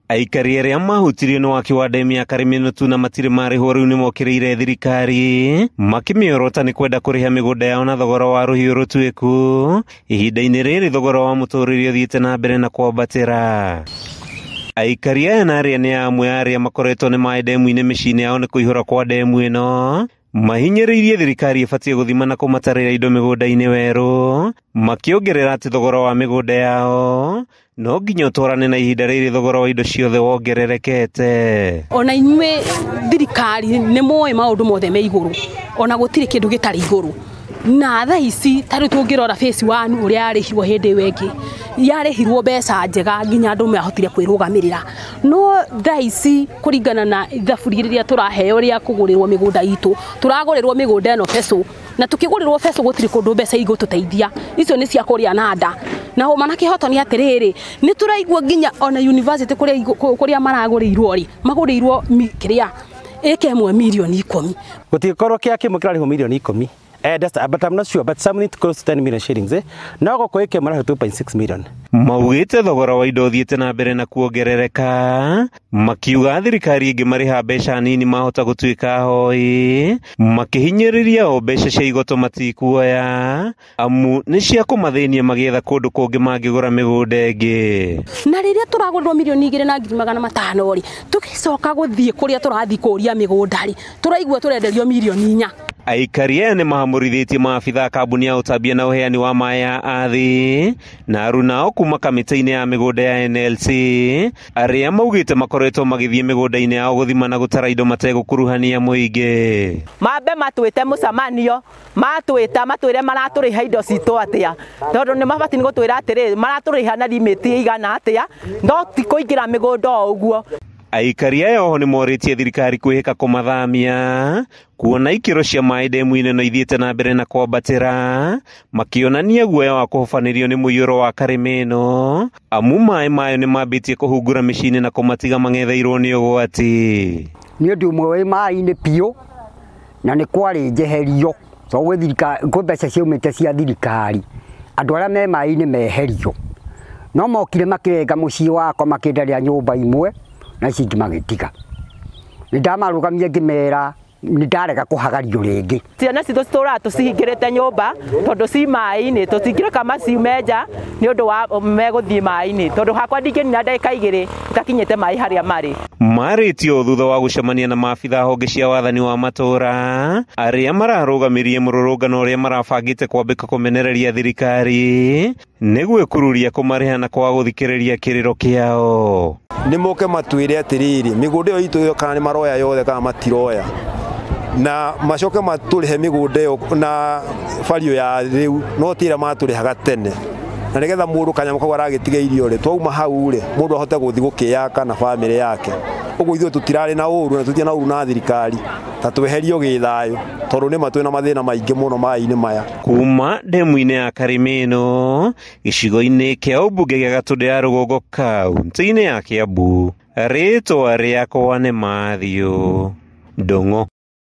Aikari arĩa mahutirio nĩ waki wa ndemu ya Kariminũ na matirĩ marĩhwo rĩu nĩmokĩrĩire thirikari makĩmĩorota nĩ kwenda kũrĩha mĩgũnda yao na thogora wa rũhiũ rũtuĩku ihinda-inĩ rĩrĩ thogora wa mũtũrĩre ũthiĩte na mbere na kwambatĩra. Aikari aya na arĩa nĩ amwe a arĩa makoretwo nĩ maĩ ndemu-inĩ mĩciĩ-inĩ yao nĩ kũihũra kwa ndemu ĩno mahinyĩrĩirie thirikari ĩbatiĩ gũthima na kũmatarĩra indo mĩgũnda-inĩ werũ makĩongerera atĩ thogora wa mĩgũnda yao no nginya ũtwarane na ihinda rĩrĩ thogora wa indo ciothe wongererekete. Ona inyuĩ thirikari nĩ mũĩ maũndũ mothe me igũrũ, ona gũtirĩ kĩndũ gĩtarĩ igũrũ. Na thaa ici ta rĩu tũngĩrora phase 1 ũrĩa yarĩhirwo hĩndĩ ĩyo ĩngĩ, yarĩhirwo mbeca njega nginya andũ mahotire kwĩrũgamĩrĩra. No thaa ici kũringana na ithabu rĩrĩa tũraheo rĩa kũgũrĩrwo mĩgũnda itũ, tũragũrĩrwo mĩgũnda ĩno becũ, na tũkĩgũrĩrwo becũ gũtirĩ kũndũ mbeca igũtũteithia, icio nĩ cia kũrĩa na nda. Na homa na kĩhoto nĩ atĩrĩrĩ, nĩ tũraigua nginya ona university kũrĩa maragũrĩirwo rĩ, magũrĩirwo kĩrĩa ĩka ĩmwe mirioni 10. Gũtingĩkorwo kĩa kĩmwe kĩrarĩhwo mirioni 10. But I'm not sure, but something close to 10 million shillings. No gũkũ ĩka ĩmwe 2.6 million. Maugĩte thogora wa indo ũthiĩte na mbere na kuongerereka, makiuga thirikari ĩngĩmarĩha mbeca nini mahota gũtuĩka ahoi, makĩhinyĩrĩria o mbeca cia igoto matikuoya amu nĩ cia kũmathĩnia magĩetha kũndũ kũngĩ mangĩgũra mĩgũnda ĩngĩ. Na rĩrĩa tũragũrĩrwo mirioni 2,500 rĩ, tũgĩcoka gũthiĩ kũrĩa tũrathiĩ kũria mĩgũnda rĩ, tũraigua tũrenderio mirioni 4. Aikari aya nĩ mahamũrithĩtie maabitha a kambuni ya ũtambia na ũheani wa maĩ ya Athi na arunao kuma kamĩtĩ-inĩ ya mĩgũnda ya NLC arĩa maugĩte makoretwo magĩthiĩ mĩgũnda-inĩ yao gũthima na gũtara indo mategũkuruhania mũingĩ. Mambe matwĩte mũcemanio, matwĩta matwĩre maratũrĩha indo citũ atĩa, tondũ nĩ mabatiĩ nĩ gũtwĩra atĩrĩ maratũrĩha na limit ĩigana atĩa, no ti kũingĩra mĩgũnda o ũguo. Aikari aya oho nĩ morĩtie thirikari kwĩhĩka kũmathamia kuona ikĩro cia maĩ ndemu-inĩ no ithiĩte na mbere na kwambatĩra, makĩonania guoya wa kũhobanĩrio nĩ mũiyũro wa Kariminũ amu maĩ mayo nĩ mambĩtie kũhungura mĩciĩ-inĩ na kũmatiga mang'etheirwo nĩ ũgwati. Nĩ ũndũ ũmwe wĩ maĩ-inĩ biũ na nĩ kwarĩ njeherio tondũ gwĩ thirikari, kwĩ mbeca ciaumĩte cia thirikari, andũ arĩa me maĩ-inĩ meherio, no mokire makĩrenga mũciĩ wakwa makĩndarĩra nyũmba imwe na ici ingĩ magĩtiga. Nĩ ndamarũgamia ngĩmera nĩ ndarega kũhagario rĩngĩ. Ciana citũ citũraga tũcihingĩrĩte nyũmba tondũ ci maĩ-inĩ, tũtingĩreka maciume nja nĩ ũndũ wa megũthiĩ maĩ-inĩ, tondũ hakwa ndingĩnina ndagĩka 2 itakinyĩte maĩ harĩa marĩ. Marĩtio thutha wa gũcemania na maabitha honge cia wathani wa matũra arĩa mararũgamirie mũrũrũngano ũrĩa marabangĩte kwambĩka kũmenereria thirikari nĩ gwĩkururia kũmarĩha na kwaga gũthikĩrĩria kĩrĩro kĩao. Nĩ moke matwĩre atĩrĩrĩ, mĩgũnda ĩyo itũ kana nĩ maroya yothe kana matiroya, na macoke matũrĩhe mĩgũnda ĩyo na bario ya rĩu, no ti ĩrĩa matũrĩhaga tene, na nĩgetha mũndũ kanyamũ kau aragĩtiga irio rĩ, twauma hau rĩ, mũndũ ahote gũthiĩ gũkĩyaka na bamĩrĩ yake. Ũguo ithuĩ tũtirarĩ na ũru na tũtirĩ na ũru na thirikari, ta tweherio gĩthayũ tondũ nĩ ma twĩna mathĩna maingĩ mũno maĩ-inĩ maya. Kuma ndemu-inĩ ya Kariminũ gĩcigo-inĩ kĩa ũmbunge gĩa Gatũndũ ya Rũgongo kaunti-inĩ ya Kiambu, rĩtwa rĩakwa nĩ Mathiũ Ndung'u.